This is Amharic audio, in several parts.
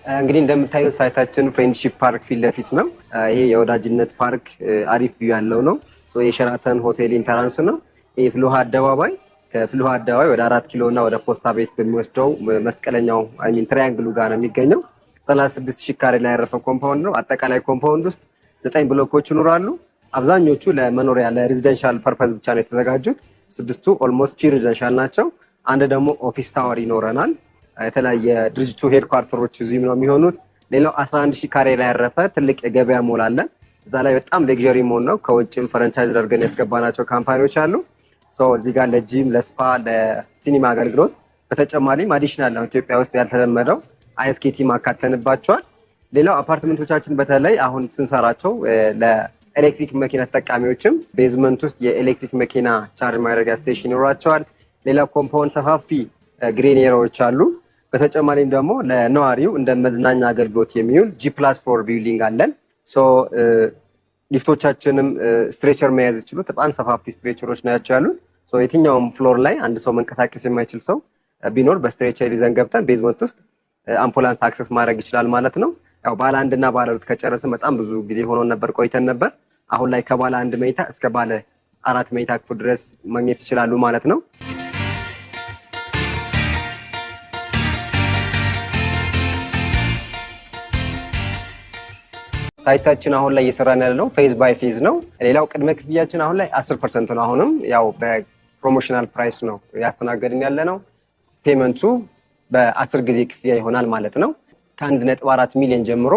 እንግዲህ እንደምታዩት site ኣችን ፍሬንድሺፕ ፓርክ ፊት ለፊት ነው። ይሄ የወዳጅነት ፓርክ አሪፍ view ያለው ነው። የሸራተን ሆቴል entrance ነው። ይሄ ፍልውሃ አደባባይ፣ ከፍልውሃ አደባባይ ወደ 4 ኪሎ እና ወደ ፖስታ ቤት በሚወስደው መስቀለኛው፣ I mean triangle ኡ ጋር ነው የሚገኘው። 36,000 ካሬ ላይ ያረፈ compound ነው። አጠቃላይ compound ውስጥ ዘጠኝ ብሎኮች ይኖራሉ። አብዛኞቹ ለመኖሪያ፣ ለ residential purpose ብቻ ነው የተዘጋጁት። ስድስቱ almost pure residential ናቸው። አንድ ደግሞ office tower ይኖረናል። የተለያየ ድርጅቱ headquarter ኦች እዚህም ነው የሚሆኑት። ሌላው 11,000 ካሬ ላይ ያረፈ ትልቅ የገበያ ሞል አለ። እዛ ላይ በጣም luxury mall ነው። ከውጭም franchise አድርገን ያስገባናቸው company ዎች አሉ። እዚህ ጋር ለ gym፣ ለ spa፣ ለሲኒማ አገልግሎት፣ በተጨማሪም additional ነው ኢትዮጵያ ውስጥ ያልተለመደው ice skating አካተንባቸዋል። ሌላው አፓርትመንቶቻችን በተለይ አሁን ስንሰራቸው ለኤሌክትሪክ መኪና ተጠቃሚዎችም basement ውስጥ የኤሌክትሪክ መኪና charge ማድረጊያ station ይኖራቸዋል። ሌላው compound ሰፋፊ green area ዎች አሉ። በተጨማሪም ደግሞ ለነዋሪው እንደ መዝናኛ አገልግሎት የሚውል G+4 building አለን። ሊፍቶቻችንም stretcher መያዝ ይችሉ፣ በጣም ሰፋፊ stretcher ኦች ናቸው ያሉት። የትኛውም floor ላይ አንድ ሰው መንቀሳቀስ የማይችል ሰው ቢኖር በ stretcher ይዘን ገብተን basement ውስጥ አምቡላንስ access ማድረግ ይችላል ማለት ነው። ያው ባለ አንድ እና ባለ ሁለት ከጨረስን በጣም ብዙ ጊዜ ሆኖ ነበር፣ ቆይተን ነበር። አሁን ላይ ከባለ አንድ መኝታ እስከ ባለ አራት መኝታ ክፍል ድረስ ማግኘት ይችላሉ ማለት ነው። Site ኣችን አሁን ላይ እየሰራን ያለው phase by phase ነው። ሌላው ቅድመ ክፍያችን አሁን ላይ 10% ነው። አሁንም ያው በ promotional price ነው ያስተናገድን ያለ ነው። Payment ኡ በ10 ጊዜ ክፍያ ይሆናል ማለት ነው። ከ1.4 ሚሊዮን ጀምሮ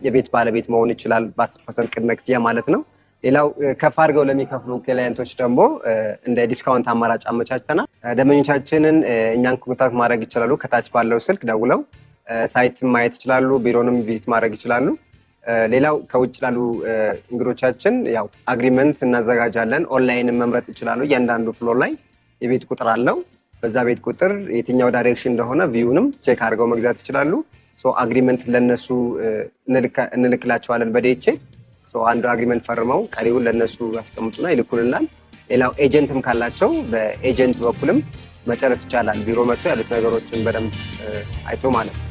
የቤት ባለቤት መሆን ይችላል በ10% ቅድመ ክፍያ ማለት ነው። ሌላው ከፍ አድርገው ለሚከፍሉ client ኦች ደግሞ እንደ discount አማራጭ አመቻችተናል። ደንበኞቻችንን እኛን contact ማድረግ ይችላሉ። ከታች ባለው ስልክ ደውለው site ማየት ይችላሉ። ቢሮንም visit ማድረግ ይችላሉ። ሌላው ከውጭ ላሉ እንግዶቻችን ያው agreement እናዘጋጃለን። ኦንላይን መምረጥ ይችላሉ። እያንዳንዱ floor ላይ የቤት ቁጥር አለው። በዛ ቤት ቁጥር የትኛው direction እንደሆነ view ንም check አድርገው መግዛት ይችላሉ። Agreement ለነሱ እንልክላቸዋለን በ DHL። አንዱ agreement ፈርመው ቀሪውን ለነሱ ያስቀምጡና ይልኩልናል። ሌላው agent ም ካላቸው በ agent በኩልም መጨረስ ይቻላል። ቢሮ መጥቶ ያሉት ነገሮችን በደንብ አይቶ ማለት ነው።